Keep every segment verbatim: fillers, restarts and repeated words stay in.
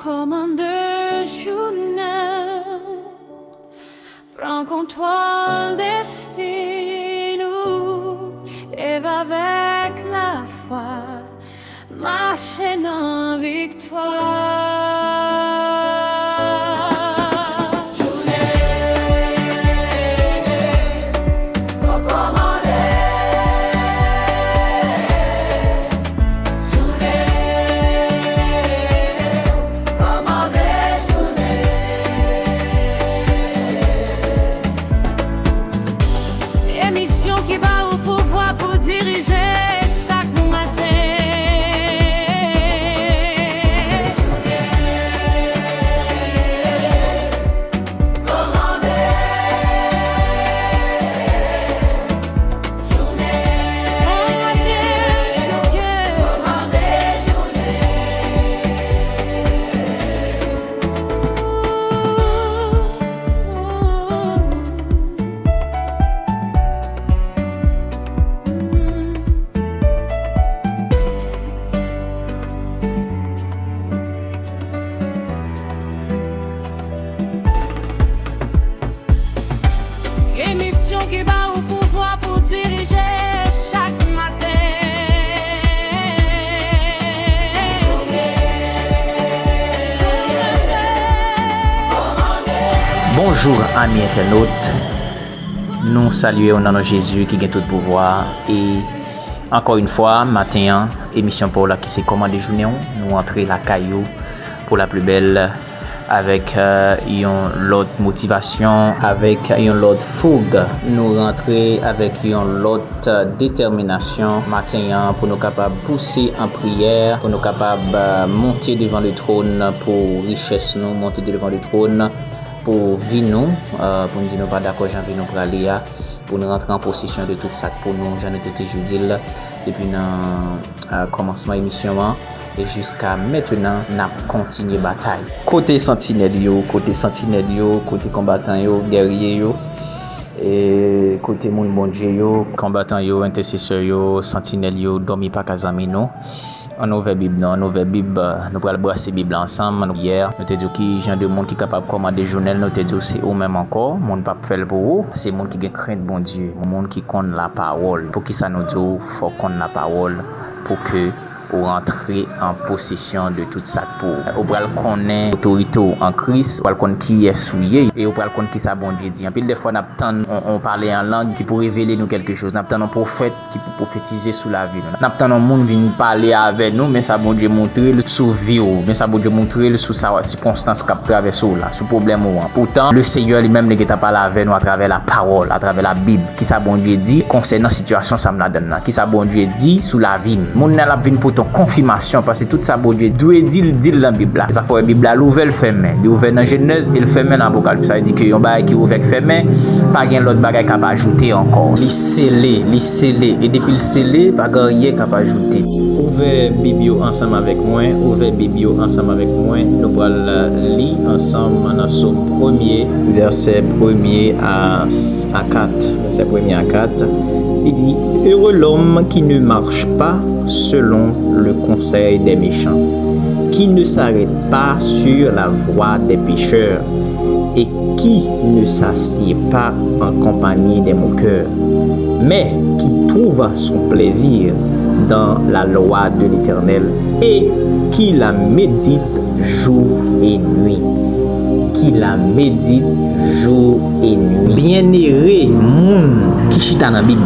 Kòmande jounen, pran kontwòl desten nou, leve avèk lafwa, mache nan viktwa. Emisyon ki ba ou pouvwa pou dirije chak maten. Emisyon ki ba ou pouvwa pou dirije chak maten. Bonjou, ami entènot. Nou salye w nan non Jezi ki gen tout pouvwa. E ankò yon fwa, maten an, emisyon pa w la ki se Kòmande Jounen w, nou antre lakay ou pou la pli bèl, avèk, euh, yon lòt motivasyon, avèk yon lòt foug. Nou rantre avèk yon lòt, euh, detèminasyon maten an pou nou kapab pouse an priyè, pou nou kapab, euh, monte devan le trône pou richès nou, monte devan le trône pou vi nou, euh, pou n di nou pa dakò jan vi nou prale a, pou n rantre an posesyon de tout sa k pou nou, jan nou te toujou di l depi nan, euh, kòmansman emisyon an, e jiska mentenan, n ap kontinye batay. Kote santinèl yo, kote santinèl yo, kote konbatan yo, gèrye yo, e kote moun Bondye yo, konbatan yo, entèsesè yo, santinèl yo, dòmi pa ka zanmi nou. Ann ouvè Bib nou, ann ouvè Bib, nou pral brase Bib la ansanm. Nou, yè, nou te di w ki jan de moun ki kapab kòmande jounen l, nou te di w se ou menm ankò, moun p ap fè l pou ou, se moun ki gen krent Bondye, moun ki konn lapawòl. Poukisa nou di w fò w konn lapawòl? Pou ke ou rantre an posesyon de tout sa k pou ou. Ou pral konnen otorite w an Kris, ou pral konn kiyès ou ye, e ou pral konn kisa Bondye di. Anpil de fwa, n ap tann on, on pale an lang ki pou revele nou kèlke choz. N ap tann on pwofèt ki pou pwofetize sou lavi nou. N ap tann yon moun vin pale avè nou, men sa Bondye montre l sou vi w, men sa Bondye montre l sou sa, sikonstans k ap travèse w la, sou pwoblèm ou an. Poutan, le Seyè li menm, li gentan pale avè nou atravè lapawòl, atravè Labib. Kisa Bondye di konsènan sitiyasyon sa m ladann nan? Kisa Bondye di sou lavi m? Moun nan l ap vin pote yon konfimasyon, paske tout sa Bondye dwe di l, di l nan Bib la. Sa fè w wè Bib la, li ouvè, l fèmen. Li ouvè nan Jenèz e l fèmen nan Apokalips. Sa vle di ke yon bagay ki ouvè, k fèmen, pa gen lòt bagay k ap ajoute ankò. Li sele, li sele, e depi l sele, pa gen anyen k ap ajoute. Ouvè Bib yo ansanm avèk mwen, ouvè Bib yo ansanm avèk mwen. Nou pral, euh, li ansanm nan Sòm premye, vèsè premye a, a kat. Vèsè premye a kat. Li di, Heureux l'homme qui ne marche pas selon le conseil des méchants, qui ne s'arrête pas sur la voie des pécheurs, et qui ne s'assied pas en compagnie des moqueurs, mais qui trouve son plaisir dans la loi de l'Éternel et qui la médite jour et nuit. Qui la médite jour et nuit. Byennere moun ki chita nan Bib,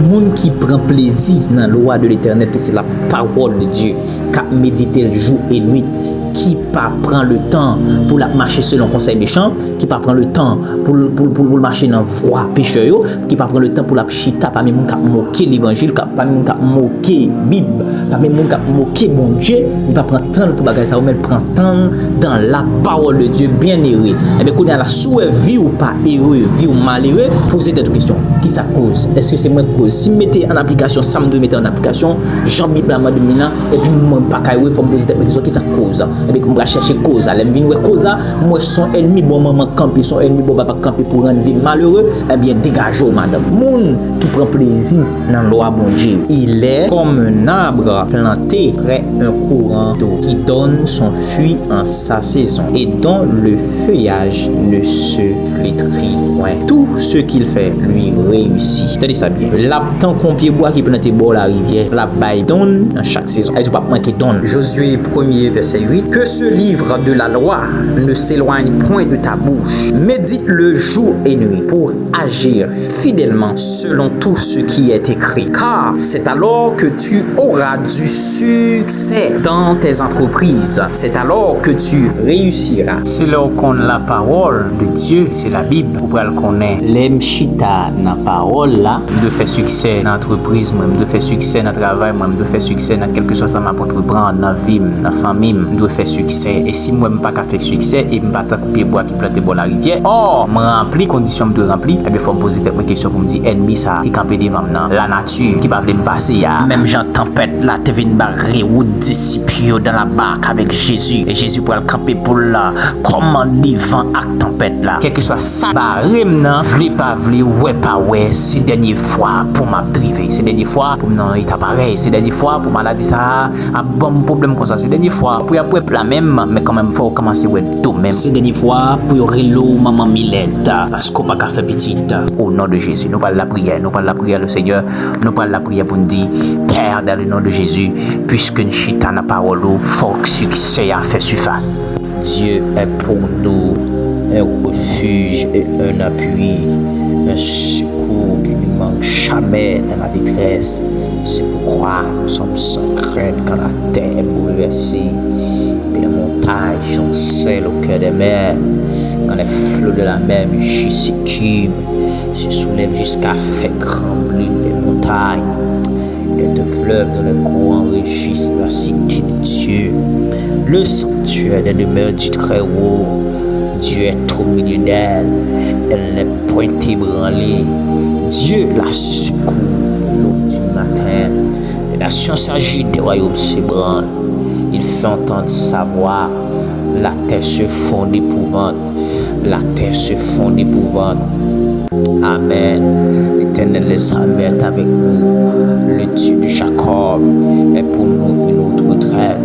moun ki pran plezi nan lwa de Letènèl, ki se la pawòl de Dye, k ap medite l jou e nwit, ki pa pran le tan pou l ap mache selon konsèy mechan, ki pa pran le tan pou l, pou l, pou l, pou l mache nan vwa pechè yo, ki pa pran le tan pou l ap chita pami moun k ap moke levanjil, k ap, pami moun k ap moke Bib, pami moun k ap moke Bondye. Li pa pran tan l pou bagay sa yo, men l pran tan l dans la parole de Dieu, byennere. Ebyen, kounye a la, si w wè vi w pa ere, vi w malere, poze tèt ou kesyon. Kisa k koz? Èske se mwen k koz? Si m mete an aplikasyon sa m dwe mete an aplikasyon, jan Bib la mande m li lan, epi mwen pa ka ere, fò m poze tèt mwen kesyon, kisa k koz? Ebyen, m pral chèche koz la. Lè m vin wè koz la, m wè se yon ènmi bò manman k kanpe, se yon ènmi bò papa k kanpe pou rann vi m malere, ebyen, degaje w, madanm. Moun ki pran plezi nan lwa Bondye. Il est comme un arbre planté près un courant d'eau qui donne son fruit en sa saison et dont le feuillage ne se flétrit point. Tout ce qu'il fait lui réussit. Tande sa byen. L ap tankou yon pye bwa ki plante bò larivyè. L ap bay donn nan chak sezon. Sa vle di w p ap manke donn. Josué premier, verset huit. Que ce livre de la loi ne s'éloigne point de ta bouche. Médite-le jour et nuit pour agir fidèlement selon tout ce qui est écrit. Car c'est alors que tu auras du succès dans tes entreprises. C'est alors que tu réussiras. Se lè w konn lapawòl de Dye, se Labib, ou pral konnen. Lè m chita nan pawòl la, m dwe fè siksè nan antrepriz mwen, m dwe fè siksè nan travay mwen, m dwe fè siksè nan kèlkeswa sa m ap antreprann, nan vi m, nan fanmi m, m dwe fè siksè. E si m wè m pa ka fè siksè e m pa tankou pye bwa ki plante bò larivyè, ò, m ranpli kondisyon m dwe ranpli, ebyen fò m poze tèt mwen kesyon pou m di ènmi sa a ki kanpe devan m nan, lanati ki pa vle m pase a, menm jan tanpèt la te vin bare wout disip yo dans la barque avec Jésus, e Jezi pral kanpe pou l la kòmandevan ak tanpèt la. Kèlkeswa sa bare m nan, vle pa vle, wè pa wè, se dènye fwa pou m ap drive, se dènye fwa pou m nan yon eta parèy, se dènye fwa pou maladi sa a ap ban m pwoblèm konsa, se dènye fwa pou y ap wè pla menm, men kanmenm fò w kòmanse wè do menm. Se dènye fwa pou yo rele w manman milèt, paske w pa ka fè pitit. Au nom de Jésus, nou pral lapriyè, nou pral lapriyè le Seigneur, nou pral lapriyè pou n di, Père, dans le nom de Jésus, puisque n chita nan pawòl ou, fòk siksè a fè sifas. Dieu est pour nous un refuge et un appui, un secours qui ne manque jamais dans la détresse. C'est pourquoi nous sommes sans crainte quand la terre est bouleversée, que les montagnes chancellent au cœur des mers, quand les flots de la mer mugissent et écument, se soulèvent jusqu'à faire trembler les montagnes. Et un fleuve dont les courants rugissent la cité de Dieu, le sanctuaire des demeures du Très-Haut. Dieu est au milieu d'elle, elle n'est point ébranlée. Dieu la secoue l'aube du matin. Les nations s'agitent, les royaumes s'ébranlent. Il fait entendre sa voix, la terre se fond d'épouvante. La terre se fond d'épouvante. Amen. L'Éternel des armées est avec nous. Le Dieu de Jacob est pour nous une haute retraite.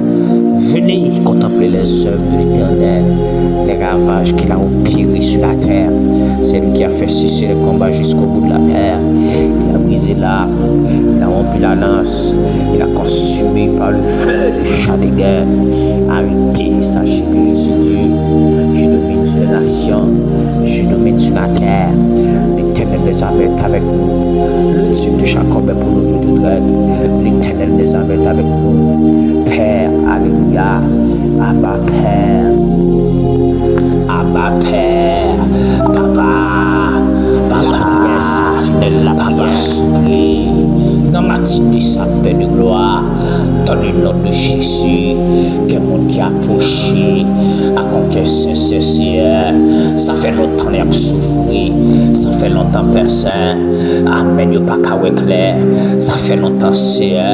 Venez contempler les œuvres de l'Éternel, les ravages qu'il a opérés sur la terre. C'est lui qui a fait cesser le combat jusqu'au bout de la terre. Il a brisé l'arc, il a rompu la lance, il a consumé par le feu le char de guerre. Arrêtez, sachez que je suis Dieu. Je domine sur les nations, je domine sur la terre. L'Éternel des armées est avec nous. Le Dieu de Jacob est pour nous une haute retraite. L'Éternel des armées est avec nous. Père, alléluia. Abba, Père. Abba, Père. Papa. Papa. Papa. Nan matine sa, Pè de glwa, dans le nom de Jésus, gen moun ki apwoche ak yon kè sensè, Seyè. Sa fè lontan y ap soufri, sa fè lontan, Pè Sen. Amèn, yo pa ka wè klè. Sa fè lontan, Seyè,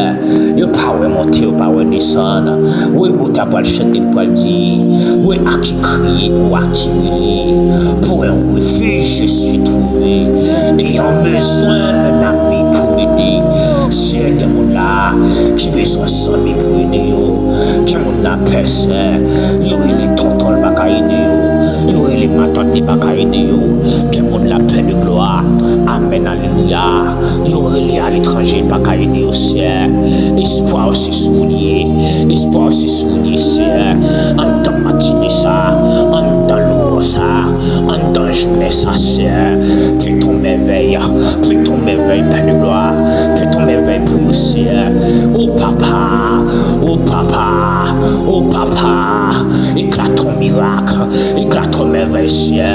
yo pa wè monte, yo pa wè desann. Wi, ou ta pral chante, l pral di, wi, a qui crier ou à qui rire? Pour un refuge je suis trouvé. Ayant besoin d'un ami pour m'aider. Seyè, gen moun la ki bezwen zanmi pou ede yo. Gen moun la, Pè Sen, yo rele tonton, l pa ka ede yo. Yo rele matant, li pa ka ede yo. Gen moun la, Pè de glwa. Amèn, alelouya. Yo rele aletranje, pa ka ede yo, Seyè. Espwa w se sou ou li ye. Espwa w se sou ou li ye, Seyè. Anndan matine sa, anndan lou sa, anndan jounen sa, Seyè. Fè ton mèvèy, fè ton mèvèy, Pè de glwa. Fè ton mèvèy pou yo, Seyè. O papa, o papa, o papa. Eklat ton mirak, eklat ton mèvèy, Seyè.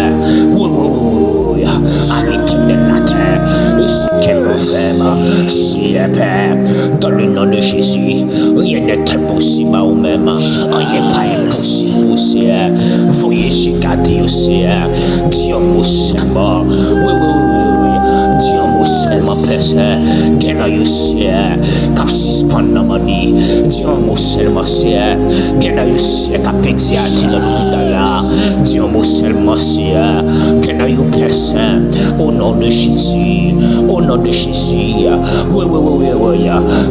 Wi, wi, wi, wi, wi. A Letènèl latè, e sou kè yo fèm, Seyè Pè, dans le nom de Jésus, rien n'est impossible à ou menm. Anyen pa enposib pou ou, Seyè. Voye je gade yo, Seyè. Di yon mo sèlman. Wi, wi, wi, wi, wi. Di yon mo sèlman, Pè Sen. Gen nan yo, Seyè, k ap sispann nan mandi. Di yon mo sèlman, Seyè. Gen nan yo, Seyè, k ap egzèse nan lopital la. Di yon mo sèlman, Seyè. Gen nan yo, Pè Sen. O non de Jezi. O non de Jezi. Wi, wi, wi, wi, wi.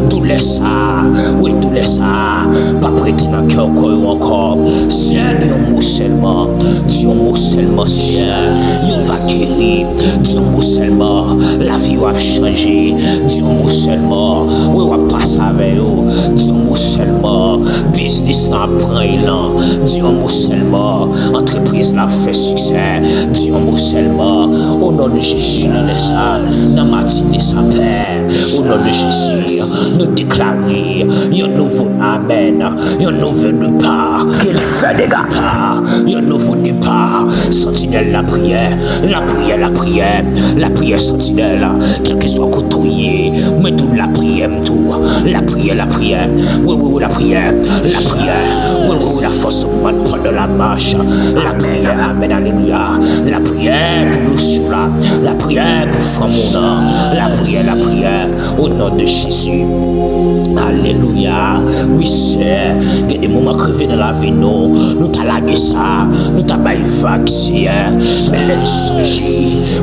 Doulè sa. Wi, doulè sa. P ap rete nan kè kò yo ankò. Seyè, di yon mo sèlman. Di yon mo sèlman, Seyè. Yo va geri. Di yon mo sèlman, lavi yo ap chanje. Di yon mo sèlman, wi, w ap pase avè yo. Di yon mo sèlman, biznis lan ap pran elan. Di yon mo sèlman, antrepriz la ap fè siksè. Di yon mo sèlman, o non de Jezi, nan lè sa, nan matinè sa, Pè. O non de Jezi, nou deklare yon nouvo amèn. Yon nouvo depa, ke l fè dega. Yon nouvo depa, santinèl lapriyè, lapriyè, lapriyè, lapriyè santinèl, kèlkeswa kote w ye, mwen tou lapriyè m tou, lapriyè, lapriyè, wi, wi, wi, lapriyè, lapriyè, wi, wi, wi, la force augmente pendant la marche, lapriyè, amèn, alelouya, lapriyè pou dosye w la, lapriyè pou fanm ou nan, lapriyè, lapriyè. O non de Jezi. Alelouya. Wi, Seyè. Gen de moman k rive nan lavi nou. Nou ta lage sa. Nou ta bay vag, Seyè. Men lè n sonje.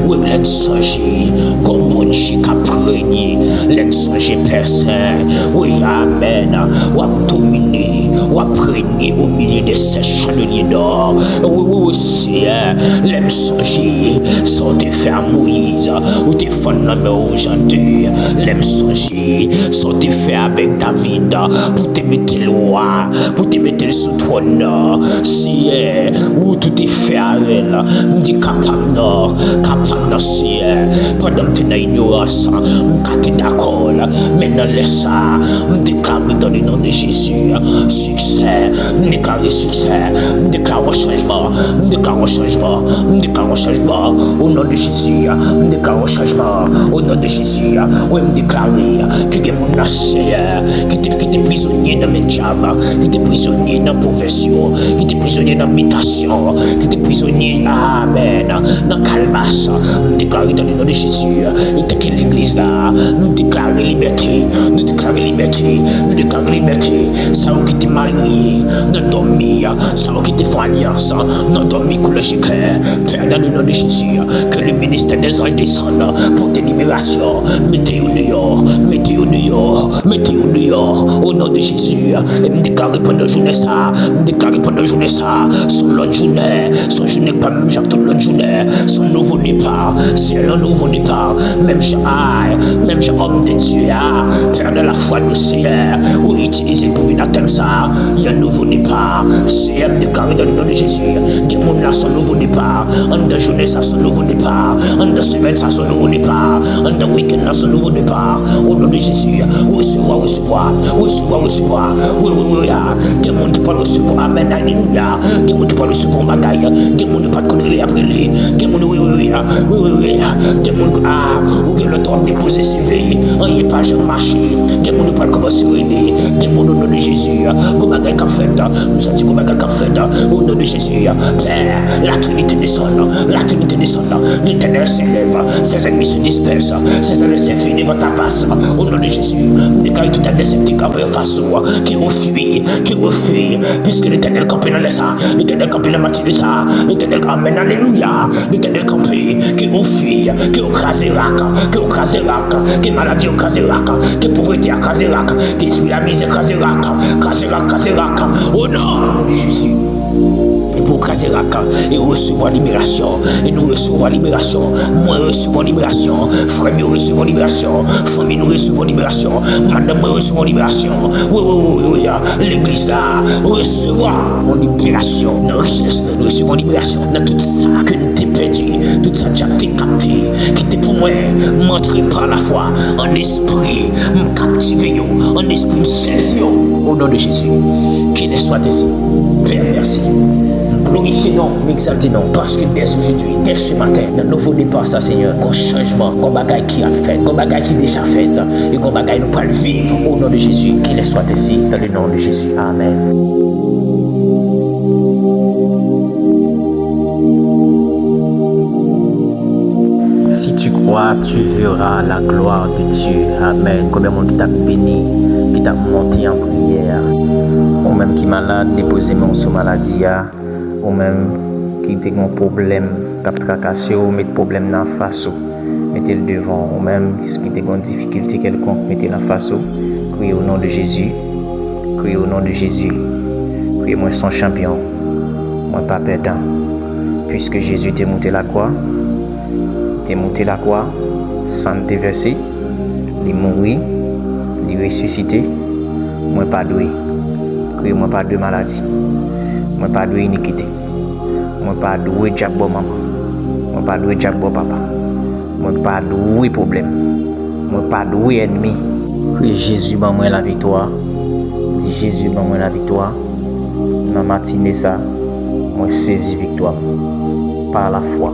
Wi, lè n sonje. Gon Bondye k ap renye. Lè n sonje, Pè Sen. Wi, amèn. W ap domine. W ap renye o milye de sèt chandelye dò. Wi, wi, wi, Seyè. Lè m sonje. Sa w te fè a Moyiz. Ou te fann lanmè w jan de. Lè m sonje. Sa w te fè avèk David, pou te mete l wa, pou te mete l sou twòn nan. Seyè, ou tou te fè avè l. M di kapab nan, kapab nan, Seyè. Pandan m te nan inyorans, m ka te dakò l. Men nan lè sa, m deklare dans le nom de Jésus, siksè. M deklare siksè. M deklare yon chanjman. M deklare yon chanjman. M deklare yon chanjman. O non de Jezi, m deklare yon chanjman. O non de Jezi, wi, m deklare ke gen moun nan, Seyè, ki te, ki te prizonye nan men dyab, ki te prizonye nan pwovens yo, ki te prizonye nan bitasyon, ki te prizonye, amèn, nan kalbas. M deklare dans le nom de Jezi, e tanke legliz la, nou deklare libète, nou deklare libète, nou deklare libète. Sa yo ki te marye nan dòmi, sa yo ki te fè alyans nan dòmi koulè je klè, Pè, dans le nom de Jésus, ke le ministè dè zanj desann, pote liberasyon, mete yo deyò, mete yo deyò, mete yo deyò, o non de Jezi. E m deklare pandan jounen sa, m deklare pandan jounen sa, se yon lòt jounen, se yon jounen k pa menm jan ak tout lòt jounen, se yon nouvo depa, se yon nouvo depa, menm jan, ay, menm jan òm de Dye a, Pè, dans la foi, nou, Seyè, ou itilize l pou vin a tèm sa, yon nouvo depa, Seyè, m deklare dans le nom de Jésus, gen moun la, se yon nouvo depa, anndan jounen sa, se yon nouvo depa, anndan semèn sa, se yon nouvo depa, anndan wikenn la, se yon nouvo depa, o non de Jezi, resevwa, resevwa, resevwa, resevwa, wi, wi, wi, a, gen moun ki pral resevwa, amèn, alelouya, gen moun ki pral resevwa yon bagay, gen moun yo pa t konn rele y ap rele, gen moun, wi, wi, wi, a, wi, wi, wi, a, gen moun, a, ou gen lè w ap depoze C V, anyen pa janm mache, gen moun yo pral kòmanse rele, gen moun o non de Jezi, gon bagay k ap fèt, m santi gon bagay k ap fèt, o non de Jezi, Pè, la Trinité desann, la Trinité desann, Letènèl se lève, ses ennemis se dispersent, ses adversaires fuient devant ta face, o non de Jezi, m deklare tout advèsè ki kanpe anfas ou, ke yo fui, ke yo fui, piske Letènèl kanpe nan lè sa, Letènèl kanpe nan matinè sa, Letènèl, amèn, alelouya, Letènèl kanpe, ke yo fui, ke yo kraze rak, ke yo kraze rak, ke maladi yo kraze rak, ke povrete a kraze rak, ke espri lamizè kraze rak, kraze rak, kraze rak, o non de Jezi. E pou w kraze rak, e resevwa liberasyon, e nou resevwa liberasyon, mwen resevwa liberasyon, frè m yo resevwa liberasyon, fanmi nou resevwa liberasyon, madanm mwen resevwa liberasyon, wi, wi, wi, wi, wi, legliz la resevwa yon liberasyon nan richès nou, nou resevwa yon liberasyon nan tout sa ke nou te pèdi, tout sa dyab te kapte, ki te pou mwen, m antre pa lafwa an espri, m kaptive yo, an espri m sezi yo, o non de Jezi, ke lè swa tesi, Pè, mèsi, m glorifye non, m egzalte non, paske dè ojodui, dè se maten, nan nouvo depa sa, Senyè, gon chanjman, gon bagay ki ap fèt, gon bagay ki deja fèt, e gon bagay nou pral viv, o non de Jezi, ke lè swa tesi, dans le nom de Jésus, amèn. Si tu crois, tu veux À la gloire de Dieu. Amen. Konbyen moun ki t ap beni, ki t ap monte an priyè a? Ou menm ki malad, depoze men w sou maladi a. Ou menm ki te gen yon pwoblèm k ap trakase w, met pwoblèm nan anfas ou. Mete l devan w. Ou menm ki te gen yon difikilte kèlkonk, mete l anfas ou. Kriye au nom de Jésus. Kriye au nom de Jésus. Kriye, mwen se yon chanpyon. Mwen pa pèdan. Puiske Jezi te moute lakwa, te moute lakwa, san l te vèse, li mouri, li resisite. Mwen pa dwe. Kriye, mwen pa dwe maladi. Mwen pa dwe inikite. Mwen pa dwe dyab bò manman. Mwen pa dwe dyab bò papa. Mwen pa dwe pwoblèm. Mwen pa dwe ènmi. Kriye, Jezi ban mwen laviktwa. Di, Jezi ban mwen laviktwa. Nan matine sa, mwen sezi viktwa m. Pa lafwa.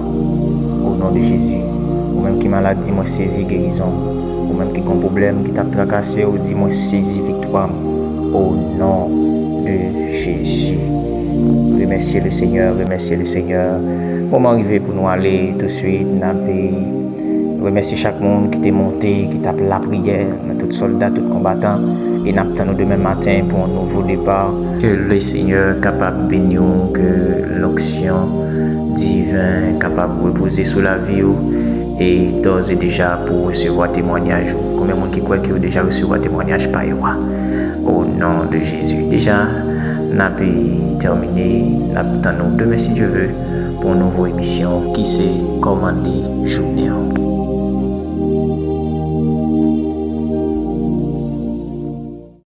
O non de Jezi. Ou menm ki malad, di, mwen sezi gerizon m. Ou menm ki gon pwoblèm ki t ap trakase w, di, mwen sezi viktwa m. O non de Jezi. Remèsye le Senyè, remèsye le Senyè. Moman rive pou nou ale touswit. N ap remèsye chak moun ki te monte, ki t ap lapriyè, nan tout sòlda, tout konbatan. E n ap tann nou demen maten pou yon nouvo depa. Ke le Senyè kapab beni w, ke lonksyon diven kapab repoze sou lavi w. E dòz e deja pou w resevwa temwanyaj ou. Konbyen moun ki kwè ke yo deja resevwa temwanyaj pa yo a? O non de Jezi. Deja, n ap tèmine, n ap tann nou demen, si Dye ve, pou yon nouvo emisyon ki se Kòmande Jounen an.